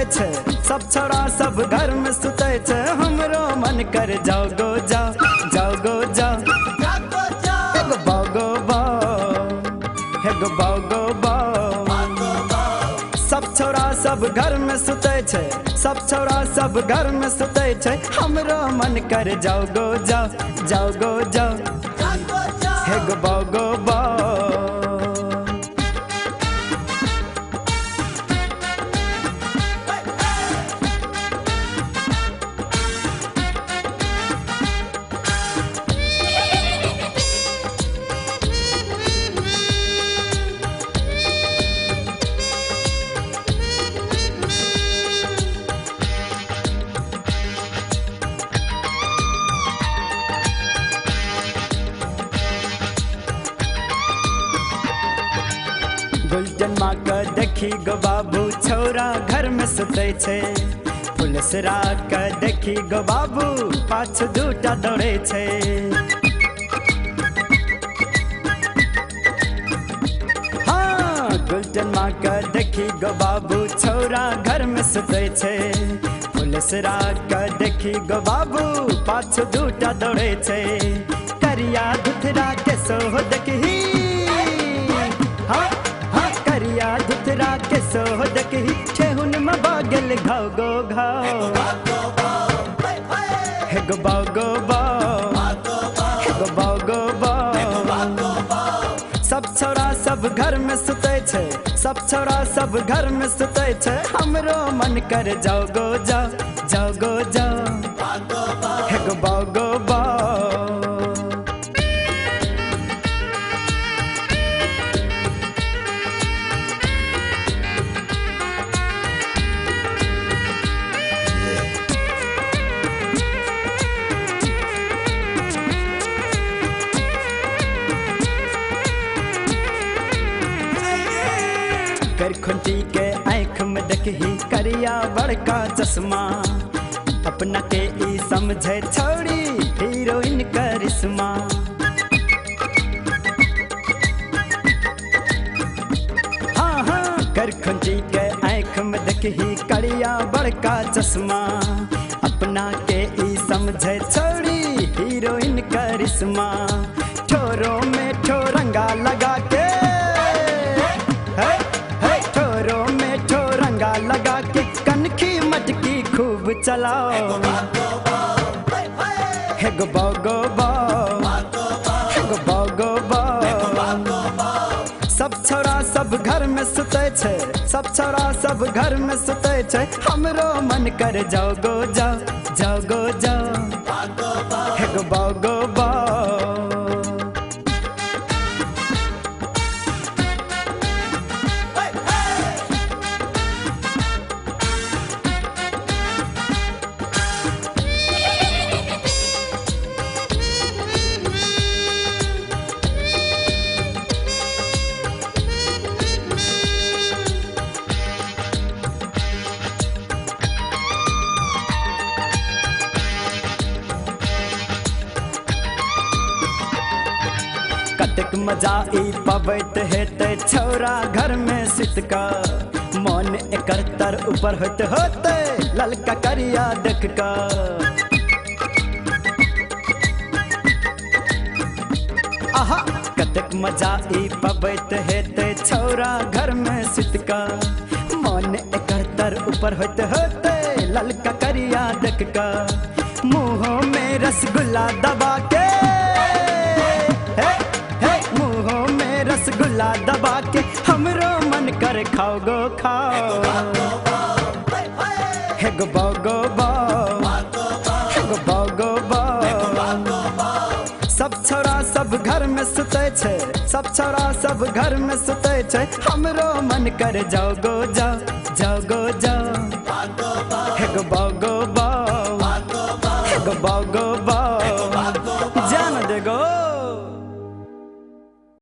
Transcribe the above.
छै, सब छौड़ा सब घर में सुतै छै। हमरो मन कर जाओ गो जाओ, जाओ गो जाओ, हे गो बाओ गो बाओ, हे गो बाओ गो बाओ। सब छौड़ा सब घर में सुतै छै, सब छौड़ा सब घर में सुतै छै। हमरो मन कर जाओ गो जाओ, जाओ गो जाओ, हे गो बाओ गो बाओ। गुलटन माँ के देखी गो बाबू छौरा घर में सुतै छै। फुलसरा के देखी गो बाबू पाछू दूटा दौड़ै छै। हाँ, गुलटन माँ के देखी गो बाबू छौरा घर में सुतै छै। फुलसरा के देखी गो बाबू पाछू दूटा दौड़ै छै। करिया धुथरा के सोहो देखही, हाँ हाँ, करिया धुथरा के सोहो देखही, ठेहुन में बागल घाव गो घाव, हे गो बाओ गो बाओ, हे गो बाओ गो बाओ। सब छौड़ा सब घर में सुतै छै, सब छौड़ा सब घर में सुतै छै। हमरो मन कर जाओ गो जाओ, जाओ गो जाओ, हे गो बाओ गो बाओ। खुंटी के आँख में देखही करिया बड़का चश्मा, अपना के ई समझे छौड़ी हीरोइन करिश्मा। हाँ हाँ, कर खुंटी के आँख में देखही करिया बड़का चश्मा, अपना के ई समझे छौड़ी हीरोइन करिश्मा। ठोरों में ठोरंगा लगा के, ठोरों में ठोरंगा लगा के कनखी मटकी खूब चलाओ, हे गो बाओ गो बाओ, हे गो बाओ गो बाओ। सब छौड़ा सब घर में सुतै छै, सब छौड़ा सब घर में सुतै छै। हमरो मन कर जाओ गो जाओ, जाओ गो जाओ, हे गो बाओ गो बाओ। कतेक मजा ई पबैत हेतै छौरा घर में सुत कऽ, मन एकर तर ऊपर होइत होतै ललका करिया देख कऽ। आहा, कतेक मजा ई पबैत हेतै छौरा घर में सुत कऽ, मन एकर तर ऊपर होइत होतै ललका करिया देख कऽ। मुँहों में रसगुल्ला दबा के, मुँहों में रसगुल्ला दबा के हमरो मन कर खाओ गो खाओ, हे गो बाओ गो बाओ, हे गो बाओ गो बाओ। सब छौड़ा सब घर में सुतै छै, सब छौड़ा सब घर में सुतै छै। हमरो मन कर जाओ गो जाओ, जाओ गो जाओ, हे गो बाओ गो बाओ, हे गो बाओ गो बाओ। जान दे गो।